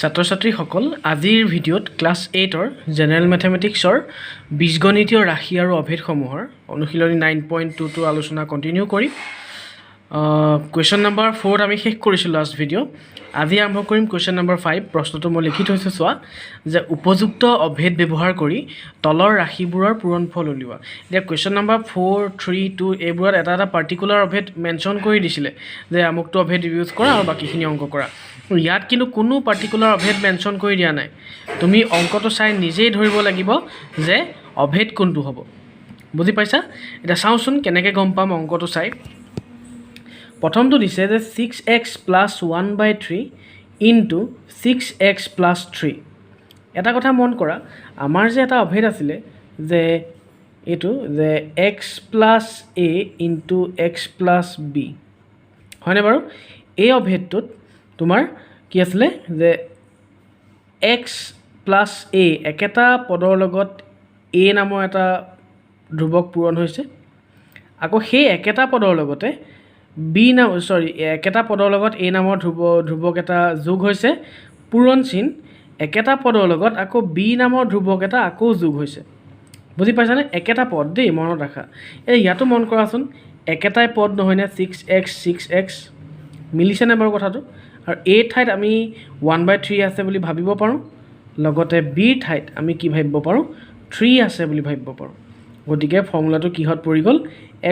ছাত্ৰ ছাত্ৰীসকল, আজিৰ ভিডিঅ'ত ক্লাছ এইটৰ জেনেৰেল মেথেমেটিক্সৰ বীজগণিতীয় ৰাশি আৰু অভেদসমূহৰ অনুশীলনী 9.2টো আলোচনা কণ্টিনিউ কৰিম। কুৱেশ্যন নম্বৰ ফ'ৰত আমি শেষ কৰিছিলোঁ লাষ্ট ভিডিঅ'। আজি আৰম্ভ কৰিম কুৱেশ্যন নম্বৰ 5। প্ৰশ্নটো মই লিখি থৈছোঁ, চোৱা যে উপযুক্ত অভেদ ব্যৱহাৰ কৰি তলৰ ৰাশিবোৰৰ পূৰণফল উলিওৱা। এতিয়া কুৱেশ্যন নম্বৰ 4, 3, 2 এইবোৰত এটা এটা পাৰ্টিকুলাৰ অভেদ মেনশ্যন কৰি দিছিলে যে আমুকটো অভেদ ইউজ কৰা আৰু বাকীখিনি অংক কৰা। ইয়াত কিন্তু কোনো পাৰ্টিকুলাৰ অভেদ মেনশ্যন কৰি দিয়া নাই। তুমি অংকটো চাই নিজেই ধৰিব লাগিব যে অভেদ কোনটো হ'ব। বুজি পাইছা? এতিয়া চাওঁচোন কেনেকৈ গম পাম অংকটো চাই। প্ৰথমটো দিছে যে 6 x plus 1 by 3 into 6 x plus 3। এটা কথা মন কৰা, আমাৰ যে এটা অভেদ আছিলে যে এইটো যে x plus a into x plus b, হয়নে বাৰু? এই অভেদটোত তোমাৰ কি আছিলে যে এক্স প্লাছ এ, একেটা পদৰ লগত এ নামৰ এটা ধ্ৰুৱক পূৰণ হৈছে, আকৌ সেই একেটা পদৰ লগতে বি নাম, চৰি, একেটা পদৰ লগত এ নামৰ ধ্ৰুৱক এটা যোগ হৈছে, পূৰণ চিন, একেটা পদৰ লগত আকৌ বি নামৰ ধ্ৰুৱক এটা আকৌ যোগ হৈছে। বুজি পাইছানে? একেটা পদ দেই, মনত ৰাখা। এই ইয়াতো মন কৰাচোন, একেটাই পদ নহয়নে? ছিক্স এক্স, ছিক্স এক্স মিলিছেনে বাৰু কথাটো? আৰু এ ঠাইত আমি 1/3 আছে বুলি ভাবিব পাৰোঁ, লগতে বিৰ ঠাইত আমি কি ভাবিব পাৰোঁ? থ্ৰী আছে বুলি ভাবিব পাৰোঁ। গতিকে ফৰ্মুলাটো কিহত পৰি গ'ল?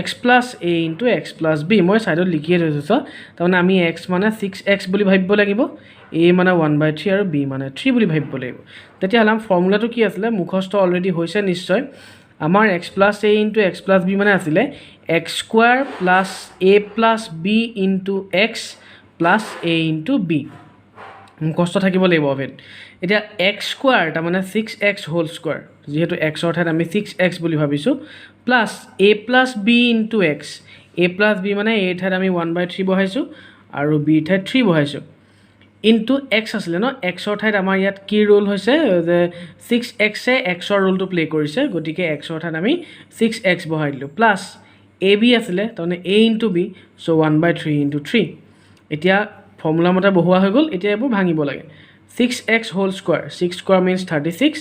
X plus a into x plus b। মই ছাইডত লিখিয়ে থৈছোঁ, চোৱা। তাৰমানে আমি এক্স মানে ছিক্স এক্স বুলি ভাবিব লাগিব, এ মানে 1/3 আৰু বি মানে থ্ৰী বুলি ভাবিব লাগিব। তেতিয়াহ'লে আমাৰ ফৰ্মুলাটো কি আছিলে? মুখস্থ অলৰেডি হৈছে নিশ্চয়। আমাৰ x plus a into x plus b মানে আছিলে x square plus a plus b into x plus a into b। মুখস্থ থাকিব লাগিব অভেদ। এতিয়া এক্স স্কোৱাৰ, তাৰমানে ছিক্স এক্স হোল স্কোৱাৰ, যিহেতু এক্সৰ ঠাইত আমি ছিক্স এক্স বুলি ভাবিছোঁ, plus a plus b into x। A plus b মানে এৰ ঠাইত আমি 1/3 বহাইছোঁ আৰু বিৰ ঠাইত থ্ৰী বহাইছোঁ, ইনটু এক্স আছিলে ন? এক্সৰ ঠাইত আমাৰ ইয়াত কি ৰোল হৈছে যে ছিক্স এক্সে এক্সৰ ৰোলটো প্লে' কৰিছে, গতিকে এক্সৰ ঠাইত আমি ছিক্স এক্স বহাই দিলোঁ। প্লাছ এ বি আছিলে, তাৰমানে a into b, so 1/3 into 3। এতিয়া ফৰ্মুলা মতে বহোৱা হৈ গ'ল। এতিয়া এইবোৰ ভাঙিব লাগে। 6 x whole square, 6 square means 36,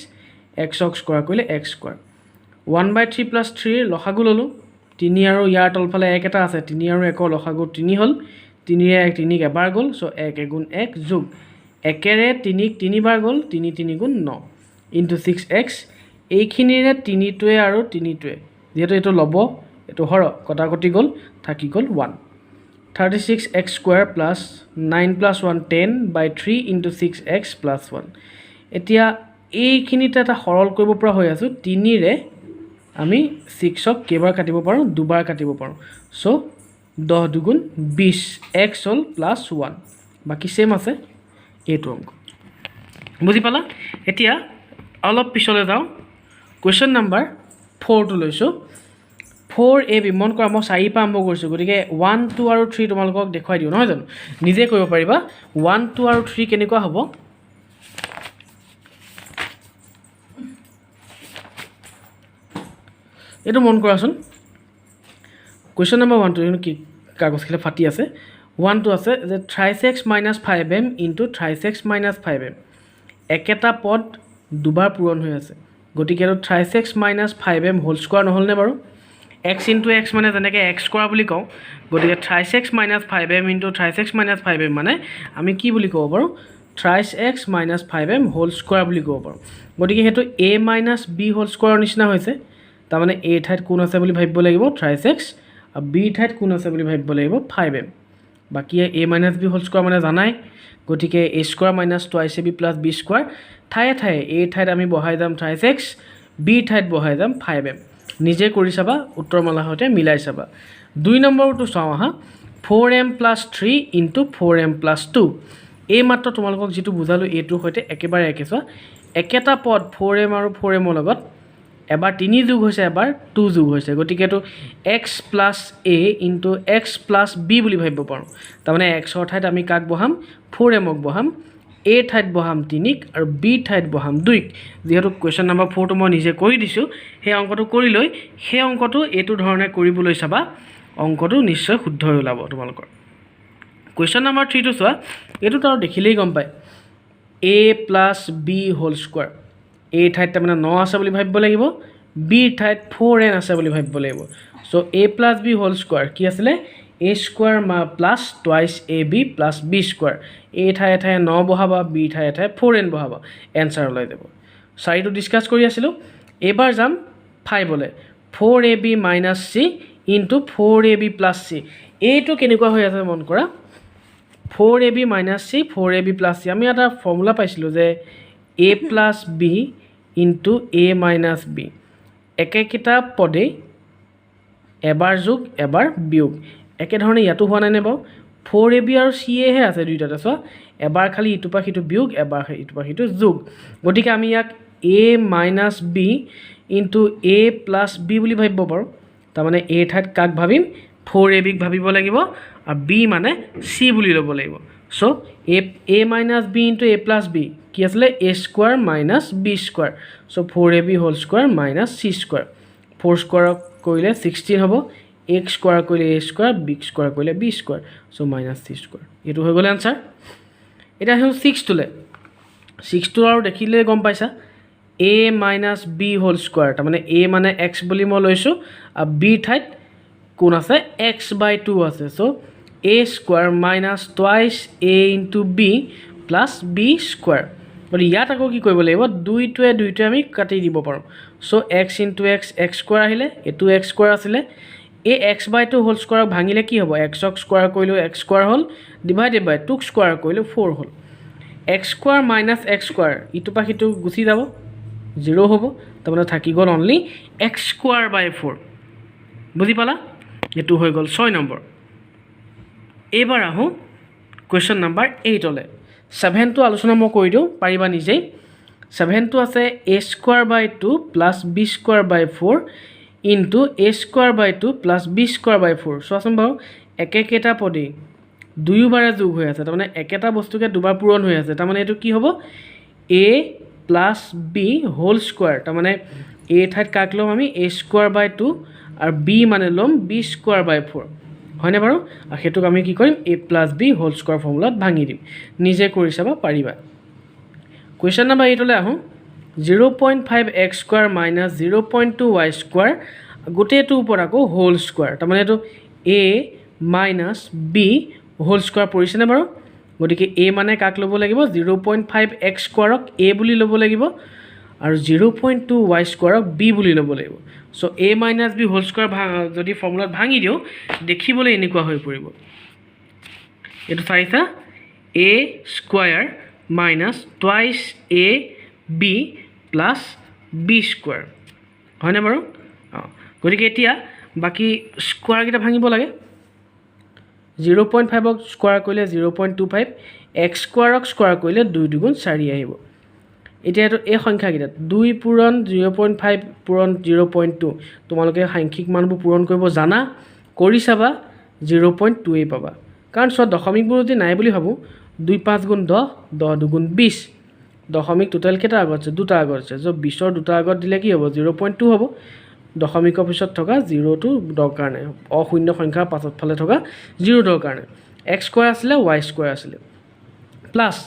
এক্সক square কৰিলে x square। 1/3 plus থ্ৰীৰ লসাগু ল'লোঁ তিনি আৰু ইয়াৰ তলফালে এক এটা আছে। তিনি আৰু একৰ লসাগু তিনি হ'ল। তিনিৰে এক তিনিক এবাৰ গ'ল, চ' এক এগুণ এক, যোগ একেৰে তিনিক তিনিবাৰ গ'ল, তিনি তিনি গুণ ন, ইনটু ছিক্স এক্স। এইখিনিৰে তিনিটোৱে আৰু তিনিটোৱে, যিহেতু এইটো ল'ব এইটো হৰ, কটাকটি গ'ল, থাকি গ'ল 1। 36 x square plus 9 plus 1 10 by 3 into 6 x plus 1। এতিয়া এইখিনিতে এটা সৰল কৰিব পৰা হৈ আছোঁ। তিনিৰে আমি ছিক্সক কেইবাৰ কাটিব পাৰোঁ? দুবাৰ কাটিব পাৰোঁ। চ' 10 দুগুণ 20 এক্স হ'ল, প্লাছ ওৱান, বাকী ছেইম আছে। এইটো অংক বুজি পালা? এতিয়া অলপ পিছলৈ যাওঁ। কুৱেশ্যন নাম্বাৰ ফ'ৰটো লৈছোঁ, ফ'ৰ এ বি। মন কৰা, মই চাৰিৰ পৰা আৰম্ভ কৰিছোঁ, গতিকে ওৱান, টু আৰু থ্ৰী তোমালোকক দেখুৱাই দিওঁ, নহয় জানো? নিজে কৰিব পাৰিবা। ওৱান, টু আৰু থ্ৰী কেনেকুৱা হ'ব? এইটো মন কৰাচোন। কুৱেশ্যন নম্বৰ ওৱানটো কি, কাগজখিলা ফাটি আছে। ওৱানটো আছে যে thrice x minus 5 m into thrice x minus 5 m। একেটা পদ দুবাৰ পূৰণ হৈ আছে, গতিকে এইটো thrice x minus 5 m whole square নহ'লনে বাৰু? এক্স ইনটু এক্স মানে যেনেকৈ এক্স স্কোৱাৰ বুলি কওঁ, গতিকে thrice x minus 5 m into thrice x minus 5 m মানে আমি কি বুলি ক'ব পাৰোঁ? Thrice x minus 5 m whole square বুলি ক'ব পাৰোঁ। গতিকে সেইটো এ মাইনাছ বি হোল স্কোৱাৰৰ নিচিনা হৈছে। তাৰমানে এ ঠাইত কোন আছে বুলি ভাবিব লাগিব? Thrice X. আৰু বিৰ ঠাইত কোন আছে বুলি ভাবিব লাগিব? Five M. বাকী a minus b whole square মানে জানাই, গতিকে a square minus twice a b plus b square। ঠায়ে ঠায়ে এ ঠাইত আমি বহাই যাম থ্ৰাইছ এক্স, বিৰ ঠাইত বহাই যাম ফাইভ এম। নিজে কৰি চাবা, উত্তৰমালাৰ সৈতে মিলাই চাবা। দুই নম্বৰটো চাওঁ আহা, 4 m plus 3 into 4 m plus 2। এই মাত্ৰ তোমালোকক যিটো বুজালোঁ, এইটোৰ সৈতে একেবাৰে একে। চোৱা, একেটা পদ ফ'ৰ এম আৰু ফ'ৰ এমৰ লগত এবাৰ তিনি যোগ হৈছে, এবাৰ টু যোগ হৈছে। গতিকে এইটো x plus a into x plus b বুলি ভাবিব পাৰোঁ। তাৰমানে এক্সৰ ঠাইত আমি কাক বহাম? ফ'ৰ এমক বহাম, এ ঠাইত বহাম তিনিক আৰু বি ঠাইত বহাম দুইক। যিহেতু কুৱেশ্যন নম্বৰ ফ'ৰটো মই নিজে কৰি দিছোঁ, সেই অংকটো কৰি লৈ সেই অংকটো এইটো ধৰণে কৰিবলৈ চাবা, অংকটো নিশ্চয় শুদ্ধ হৈ ওলাব তোমালোকৰ। কুৱেশ্যন নম্বৰ থ্ৰীটো চোৱা। এইটোত আৰু দেখিলেই গম পায়। A plus b whole square। এৰ ঠাইত তাৰমানে ন আছে বুলি ভাবিব লাগিব, বিৰ ঠাইত ফ'ৰ এন আছে বুলি ভাবিব লাগিব। So a plus b whole square কি আছিলে? A square plus twice a b plus b square। এ ঠায়ে ঠায়ে ন বহাবা, বিৰ ঠায়ে ঠায়ে ফ'ৰ এন বহাবা, এনচাৰ ওলাই যাব। চাৰিটো ডিছকাছ কৰি আছিলোঁ, এইবাৰ যাম ফাইভলৈ। Four a b minus c into four a b plus c। এইটো কেনেকুৱা হৈ আছে মন কৰা। Four a b minus c, four a b plus c। আমি এটা ফৰ্মুলা পাইছিলোঁ যে a plus b into a minus b, একেকেইটা পদেই এবাৰ যোগ এবাৰ বিয়োগ। একেধৰণে ইয়াতো হোৱা নাইনে বাৰু? ফ'ৰ এ বি আৰু চি এহে আছে দুইটাতে। চোৱা, এবাৰ খালি ইটোৰ পৰা সিটো বিয়োগ, এবাৰ ইটোৰ পৰা সিটো যোগ। গতিকে আমি ইয়াক a minus b into a plus b বুলি ভাবিব পাৰোঁ। তাৰমানে এ ঠাইত কাক ভাবিম? ফ'ৰ এ বিক ভাবিব লাগিব আৰু বি মানে চি বুলি ল'ব লাগিব। So a minus b into a plus b কি আছিলে? A square minus b square। So four a b whole square minus c square। Four স্কুৱাৰক কৰিলে 16 হ'ব, এক স্কুৱাৰ কৰিলে এ স্কুৱাৰ, বিক স্কুৱাৰ কৰিলে b square, so minus c square। এইটো হৈ গ'ল এনচাৰ। এতিয়া আহিলোঁ ছিক্সটোলৈ। ছিক্সটো আৰু দেখিলে গম পাইছা, a minus b whole square। তাৰমানে এ মানে এক্স বুলি মই লৈছোঁ আৰু বিৰ ঠাইত কোন আছে? এক্স বাই টু আছে। So a square minus twice a into b plus b square। গতিকে ইয়াত আকৌ কি কৰিব লাগিব? দুইটোৱে দুইটোৱে আমি কাটি দিব পাৰোঁ। So x into x, x square আহিলে, এইটো এক্স স্কুৱাৰ আছিলে। এই এক্স বাই টু হোল স্কুৱাৰক ভাঙিলে কি হ'ব? এক্সক স্কুৱাৰ কৰিলোঁ এক্স স্কুৱাৰ হ'ল, ডিভাইডেড বাই টুক স্কুৱাৰ কৰিলোঁ ফ'ৰ হ'ল। X square minus x square, ইটোৰ পৰা সিটো গুচি যাব, জিৰ' হ'ব। তাৰমানে থাকি গ'ল only x square by four। বুজি পালা? এইটো হৈ গ'ল 6 নম্বৰ। এইবাৰ আহোঁ কুৱেশ্যন নাম্বাৰ 8লৈ। ছেভেনটো আলোচনা মই কৰি দিওঁ, পাৰিবা নিজেই। ছেভেনটো আছে a square by two plus b square by four into a square by two plus b square by four। চোৱাচোন বাৰু, একেকেইটা পদেই দুয়োবাৰে যোগ হৈ আছে, তাৰমানে একেটা বস্তুকে দুবাৰ পূৰণ হৈ আছে। তাৰমানে এইটো কি হ'ব? A plus b whole square। তাৰমানে এ ঠাইত কাক ল'ম আমি? এ স্কুৱাৰ বাই টু আৰু বি মানে ল'ম বি স্কুৱাৰ বাই ফ'ৰ, হয়নে বাৰু? আৰু সেইটোক আমি কি কৰিম? A plus b whole square ফৰ্মুলাত ভাঙি দিম। নিজে কৰি চাবা, পাৰিবা। কুৱেশ্যন নাম্বাৰ 8লৈ আহোঁ। 0.5 x square minus 0.2 y square, গোটেইটোৰ ওপৰত আকৌ হোল স্কুৱাৰ। তাৰমানে এইটো a minus b whole square পৰিছেনে বাৰু? গতিকে এ মানে কাক ল'ব লাগিব? 0.5 এক্স স্কুৱাৰক এ বুলি ল'ব লাগিব আৰু 0.2 ৱাই স্কুৱাৰক বি বুলি ল'ব লাগিব। So a minus b whole square যদি ফৰ্মুলাত ভাঙি দিওঁ, দেখিবলৈ এনেকুৱা হৈ পৰিব। এইটো চাইছা, a square minus twice a b plus b square, হয়নে বাৰু? অঁ, গতিকে এতিয়া বাকী স্কুৱাৰকেইটা ভাঙিব লাগে। 0.5ক স্কুৱাৰ কৰিলে 0.25, এক্স স্কুৱাৰক স্কুৱাৰ কৰিলে দুই দুগুণ চাৰি আহিব। এতিয়া এইটো এই সংখ্যাকেইটাত দুই পূৰণ 0.5 পূৰণ 0.2, তোমালোকে সাংখ্যিক মানবোৰ পূৰণ কৰিব জানা, কৰি চাবা, 0.2ৱেই পাবা। কাৰণ চোৱা, দশমিকবোৰ যদি নাই বুলি ভাবোঁ, দুই পাঁচ গুণ 10, 10 দুগুণ 20। দশমিক টোটেল কেইটা আগত আছে? দুটা আগত আছে। য' 20ৰ দুটা আগত দিলে কি হ'ব? 0.2 হ'ব। দশমিকৰ পিছত থকা জিৰ'টো দৰকাৰ নাই, অশূন্য সংখ্যাৰ পাছত ফালে থকা জিৰ' দৰকাৰ নাই। এক্স স্কুৱাৰ আছিলে, ৱাই স্কুৱাৰ আছিলে, plus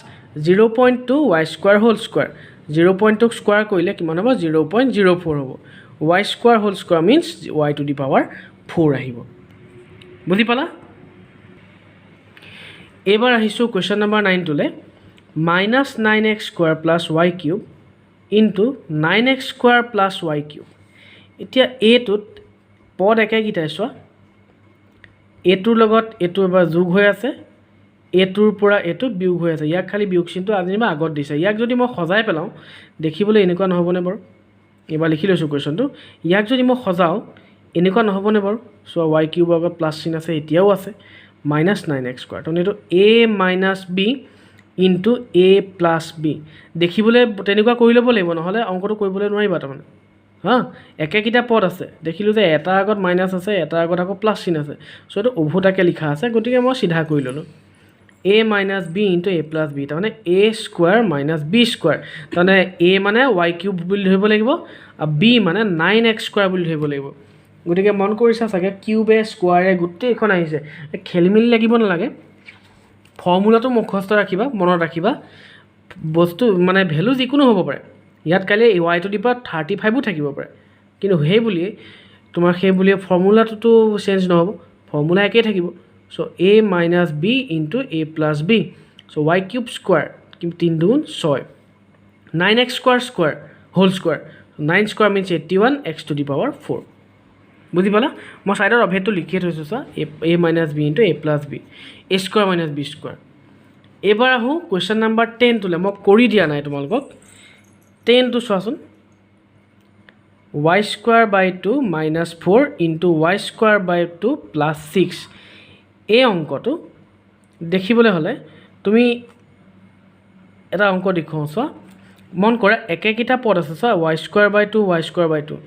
0.2 y square whole square। 0.2ক square কৰিলে কিমান হ'ব? 0.04 হ'ব। Y square whole square means y to the power four আহিব। বুজি পালা? এইবাৰ আহিছোঁ কুৱেশ্যন নম্বৰ 9টোলৈ। Minus nine x square plus y cube into nine x square plus y cube। এতিয়া এইটোত পদ একেকেইটাই। চোৱা, এইটোৰ লগত এইটো এবাৰ যোগ হৈ আছে, এইটোৰ পৰা এইটো বিয়োগ হৈ আছে। ইয়াক খালি বিয়োগ চিনটো আজি যেনিবা আগত দিছে। ইয়াক যদি মই সজাই পেলাওঁ, দেখিবলৈ এনেকুৱা নহ'বনে বাৰু? এইবাৰ লিখি লৈছোঁ কুৱেশ্যনটো। ইয়াক যদি মই সজাওঁ, এনেকুৱা নহ'বনে বাৰু? চোৱা, ৱাই কিউবৰ আগত প্লাছ চিন আছে, এতিয়াও আছে, মাইনাছ নাইন এক্স স্কুৱাৰ। তাৰমানে এইটো a minus b into a plus b। দেখিবলৈ তেনেকুৱা কৰি ল'ব লাগিব, নহ'লে অংকটো কৰিবলৈ নোৱাৰিবা। তাৰমানে হা, একেকেইটা পদ আছে, দেখিলোঁ যে এটাৰ আগত মাইনাছ আছে, এটাৰ আগত আকৌ প্লাছ চিন আছে। চ' এইটো উভতাকৈ লিখা আছে, গতিকে মই চিধা কৰি ল'লোঁ। A minus b into a plus b, তাৰমানে a square minus b square। তাৰমানে এ মানে ৱাই কিউব বুলি ধৰিব লাগিব আৰু বি মানে নাইন এক্স স্কুৱাৰ বুলি ধৰিব লাগিব। গতিকে মন কৰিছা চাগে, কিউবে স্কুৱাৰে গোটেইখন আহিছে। খেলি মেলি লাগিব নালাগে। ফৰ্মুলাটো মুখস্থ ৰাখিবা, মনত ৰাখিবা। বস্তু মানে ভেলু যিকোনো হ'ব পাৰে। ইয়াত কাইলৈ ৱাই টু the power 35ও থাকিব পাৰে, কিন্তু সেই বুলিয়ে তোমাৰ সেই বুলিয়ে ফৰ্মুলাটোতো চেঞ্জ নহ'ব, ফৰ্মুলা একেই থাকিব। So a minus b into a plus b. So y cube square, তিনি দুগুণ ছয়, nine x square square whole square, nine square means 81, x to the power four. বুজি পালা? মই ছাইডত অভেদটো লিখিয়ে থৈছোঁ, চোৱা, a minus b into a plus b, a square minus b square. এইবাৰ আহোঁ কুৱেশ্যন নাম্বাৰ 10টোলৈ। মই কৰি দিয়া নাই তোমালোকক। 10টো চোৱাচোন, y square by two minus four into y square by two plus six. এই অংকটো দেখিবলৈ হ'লে তুমি এটা অংক দেখুৱাওঁ, চোৱা। মন কৰা, একেকেইটা পদ আছে, চোৱা, y square by two, y square by two.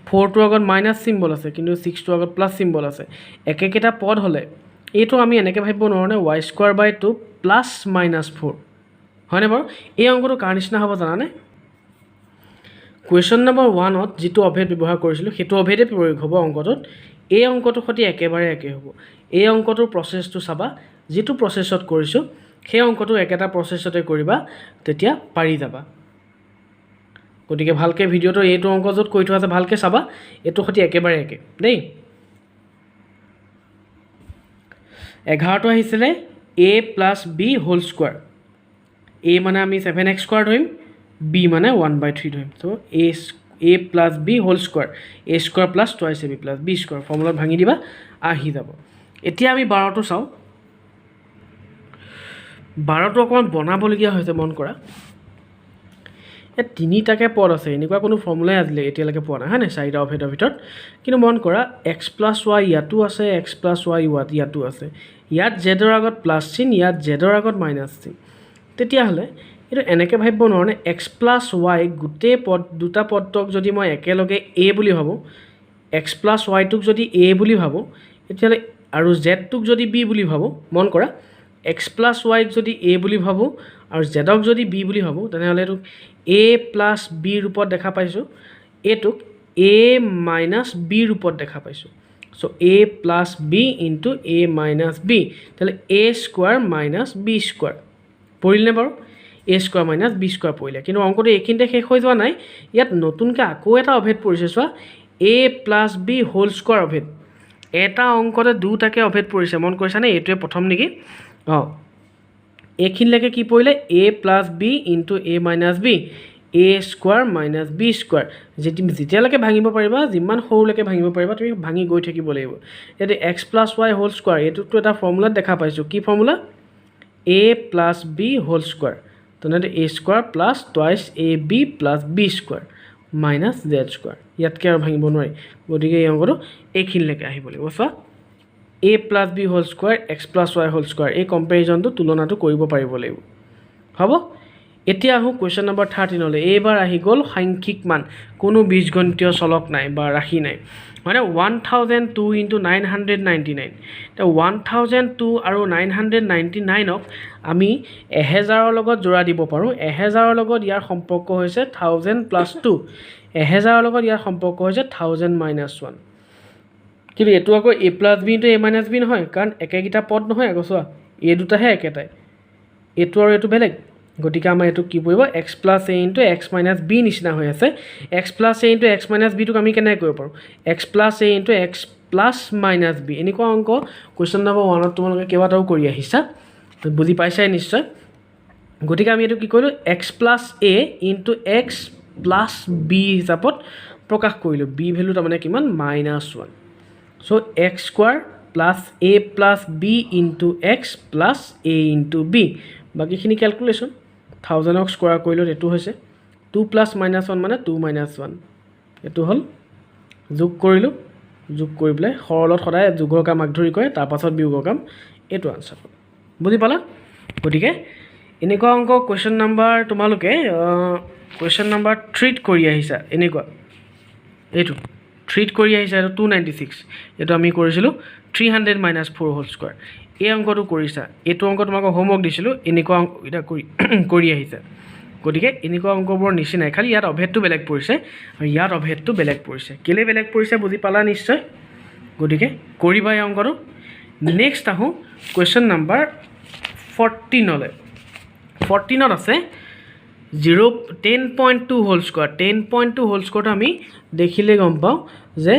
ফ'ৰটোৰ আগত মাইনাছ চিম্বল আছে, কিন্তু ছিক্সটোৰ আগত প্লাছ চিম্বল আছে। একেকেইটা পদ হ'লে এইটো আমি এনেকৈ ভাবিব নোৱাৰোঁ নে, y square by two plus minus four, হয়নে বাৰু? এই অংকটো কাৰ নিচিনা হ'ব জানানে? কুৱেশ্যন নম্বৰ 1ত যিটো অভেদ ব্যৱহাৰ কৰিছিলোঁ, সেইটো অভেদে প্ৰয়োগ হ'ব অংকটোত। এই অংকটোৰ সৈতে একেবাৰে একে হ'ব। এই অংকটোৰ প্ৰচেছটো চাবা, যিটো প্ৰচেছত কৰিছোঁ সেই অংকটো একেটা প্ৰচেছতে কৰিবা, তেতিয়া পাৰি যাবা। গতিকে ভালকৈ ভিডিঅ'টো, এইটো অংক য'ত কৰি থোৱা আছে, ভালকৈ চাবা, এইটোৰ সৈতে একেবাৰে একে দেই। 11টো আহিছিলে a plus b whole square. A মানে আমি ছেভেন এক্স স্কোৱাৰ ধৰিম, বি মানে ওৱান বাই থ্ৰী ধৰিম। So a plus b whole square, a square plus twice a b plus b square, ফৰ্মুলাত ভাঙি দিবা, আহি যাব। এতিয়া আমি 12টো চাওঁ। 12টো অকণমান বনাবলগীয়া হৈছে, মন কৰা। ইয়াত তিনিটাকে পদ আছে, এনেকুৱা কোনো ফৰ্মুলাই আজিলৈ এতিয়ালৈকে পোৱা নাই, হয় নাই, চাৰিটা অভেদৰ ভিতৰত? কিন্তু মন কৰা, এক্স প্লাছ ৱাই ইয়াতো আছে, এক্স প্লাছ ৱাই ইয়াতো আছে। ইয়াত জেডৰ আগত প্লাছ চিন, ইয়াত জেডৰ আগত মাইনাছ চিন। তেতিয়াহ'লে এইটো এনেকৈ ভাবিব নোৱাৰোঁনে, এক্স প্লাছ ৱাই গোটেই পদ দুটা পদটোক যদি মই একেলগে এ বুলি ভাবোঁ, এক্স প্লাছ ৱাইটোক যদি এ বুলি ভাবোঁ তেতিয়াহ'লে আৰু জেডটোক যদি বি বুলি ভাবোঁ, মন কৰা, এক্স প্লাছ ৱাইক যদি এ বুলি ভাবোঁ আৰু জেডক যদি বি বুলি ভাবোঁ, তেনেহ'লে এইটোক এ প্লাছ বি ৰূপত দেখা পাইছোঁ, এইটোক এ মাইনাছ বি ৰূপত দেখা পাইছোঁ। So a plus b into a minus b, তেতিয়াহ'লে a square minus b square পৰিলনে বাৰু? A square minus b square পৰিলে। কিন্তু অংকটো এইখিনিতে শেষ হৈ যোৱা নাই। ইয়াত নতুনকৈ আকৌ এটা অভেদ পৰিছে, চোৱা, a plus b whole square অভেদ। এটা অংকতে দুটাকে অভেদ পৰিছে, মন কৰিছানে? এইটোৱে প্ৰথম নেকি? অঁ, এইখিনিলৈকে কি পৰিলে? A plus b into a minus b, a square minus b square. যেতিয়ালৈকে ভাঙিব পাৰিবা, যিমান সৰুলৈকে ভাঙিব পাৰিবা, তুমি ভাঙি গৈ থাকিব লাগিব। এতিয়া x plus y whole square, এইটোতো এটা ফৰ্মুলাত দেখা পাইছোঁ। কি formula? A plus b whole square, তেনেহ'লে a square plus twice a b plus b square minus z square. ইয়াতকৈ আৰু ভাঙিব নোৱাৰি। গতিকে এই অংকটো এইখিনিলৈকে আহিব লাগিব। চোৱা, a plus b whole square, x plus y whole square, এই কম্পেৰিজনটো, তুলনাটো কৰিব পাৰিব লাগিব। হ'ব, এতিয়া আহোঁ কুৱেশ্যন নম্বৰ 13লৈ। এইবাৰ আহি গ'ল সাংখ্যিক মান, কোনো বীজগণিতীয় চলক নাই বা ৰাশি নাই, হয়নে? 1002 into 999। এতিয়া 1002 আৰু 999ক আমি 1000ৰ লগত যোৰা দিব পাৰোঁ। 1000ৰ লগত ইয়াৰ সম্পৰ্ক হৈছে 1000 প্লাছ টু, 1000ৰ লগত ইয়াৰ সম্পৰ্ক হৈছে 1000 মাইনাছ ওৱান। কিন্তু এইটো আকৌ a plus b into a minus b নহয়, কাৰণ একেকেইটা পদ নহয় আকৌ। চোৱা, এই দুটাহে একেটাই, এইটো আৰু এইটো বেলেগ। গতিকে আমাৰ এইটো কি পৰিব? X plus a into x minus b নিচিনা হৈ আছে। X plus a into x minus বিটোক আমি কেনেকৈ কৰিব পাৰোঁ? X plus a into x plus minus b। এনেকুৱা অংক কুৱেশ্যন নম্বৰ 1ত তোমালোকে কেইবাটাও কৰি আহিছা, বুজি পাইছাই নিশ্চয়। গতিকে আমি এইটো কি কৰিলোঁ? X plus a into x plus b হিচাপত প্ৰকাশ কৰিলোঁ। বি ভেলু তাৰমানে কিমান? Minus one. So x square plus a plus b into x plus a into b। বাকীখিনি কেলকুলেশ্যন, 1000ক স্কোৱাৰ কৰিলোঁ, এইটো হৈছে টু প্লাছ মাইনাছ ওৱান মানে টু মাইনাছ ওৱান, এইটো হ'ল। যোগ কৰিলোঁ, যোগ কৰি পেলাই সৰলত সদায় যোগৰ কাম আগধৰি কৰে, তাৰপাছত বিয়োগৰ কাম। এইটো আনচাৰ হ'ল। বুজি পালা? গতিকে এনেকুৱা অংক কুৱেশ্যন নাম্বাৰ তোমালোকে কুৱেশ্যন নাম্বাৰ 3ত কৰি আহিছা। এনেকুৱা এইটো 3ত কৰি আহিছা, এইটো 296, এইটো আমি কৰিছিলোঁ 300 minus four whole square। এই অংকটো কৰিছা, এইটো অংক তোমাক হোমৱৰ্ক দিছিলোঁ। এনেকুৱা অংক এতিয়া কৰি কৰি আহিছা। গতিকে এনেকুৱা অংকবোৰৰ নিচিনাই, খালি ইয়াত অভেদটো বেলেগ পৰিছে আৰু ইয়াত অভেদটো বেলেগ পৰিছে। কেলৈ বেলেগ পৰিছে বুজি পালা নিশ্চয়। গতিকে কৰিবা এই অংকটো। নেক্সট আহোঁ কুৱেশ্যন নাম্বাৰ 14লৈ। 14ত আছে 0 10.2 whole square. 10.2 whole স্কোৱাৰটো আমি দেখিলেই গম পাওঁ যে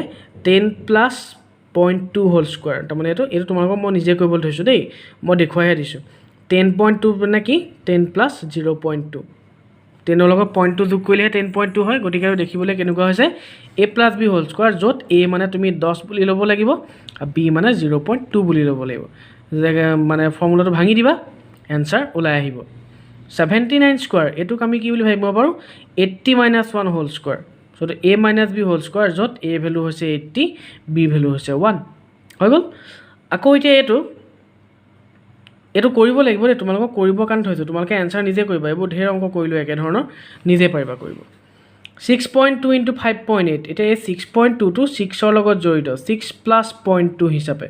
10 plus 0.2 whole square। তাৰমানে এইটো তোমালোকক মই নিজে কৰিবলৈ থৈছোঁ দেই, মই দেখুৱাইহে দিছোঁ। 10.2 মানে কি? 10 plus 0.2। টেনৰ লগত পইণ্ট টু যোগ কৰিলেহে 10.2 হয়। গতিকে আৰু দেখিবলৈ কেনেকুৱা হৈছে? A plus b whole square, য'ত এ মানে তুমি 10 বুলি ল'ব লাগিব আৰু বি মানে 0.2 বুলি ল'ব লাগিব। মানে ফৰ্মুলাটো ভাঙি দিবা, এনচাৰ ওলাই আহিব। 79 স্কোৱাৰ, এইটোক আমি কি বুলি ভাবিব পাৰোঁ? 80 minus 1 whole square। So a minus b whole square, য'ত এ ভেলু হৈছে 80, বি ভেলু হৈছে 1। হৈ গ'ল। আকৌ এতিয়া এইটো কৰিব লাগিব দেই, তোমালোকক কৰিবৰ কাৰণে থৈছোঁ। তোমালোকে এনচাৰ নিজে কৰিবা। এইবোৰ ঢেৰ অংক কৰিলোঁ একেধৰণৰ, নিজে পাৰিবা কৰিব। 6.2 into 5.8। এতিয়া এই 6.2টো ছিক্সৰ লগত জড়িত, ছিক্স প্লাছ 0.2 হিচাপে।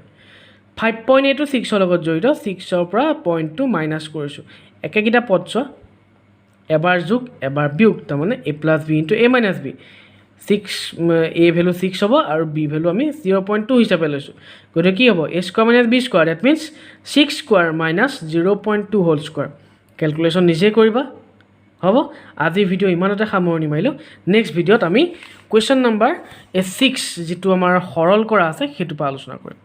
5.8ো ছিক্সৰ লগত জড়িত, ছিক্সৰ পৰা 0.2 মাইনাছ কৰিছোঁ। একেকেইটা পদ চোৱা, এবাৰ যোগ, এবাৰ বিয়োগ। তাৰমানে a plus b into a minus b। Six, a value 6 হ'ব আৰু বি ভেলু আমি 0.2 হিচাপে লৈছোঁ। গতিকে কি হ'ব? A square minus b square, that means 6 square minus 0.2 whole square। Calculation নিজে কৰিবা। হ'ব, আজিৰ ভিডিঅ' ইমানতে সামৰণি মাৰিলোঁ। নেক্সট ভিডিঅ'ত আমি কুৱেশ্যন নম্বৰ এই 6, যিটো আমাৰ সৰল কৰা আছে, সেইটোৰ পৰা আলোচনা কৰিম।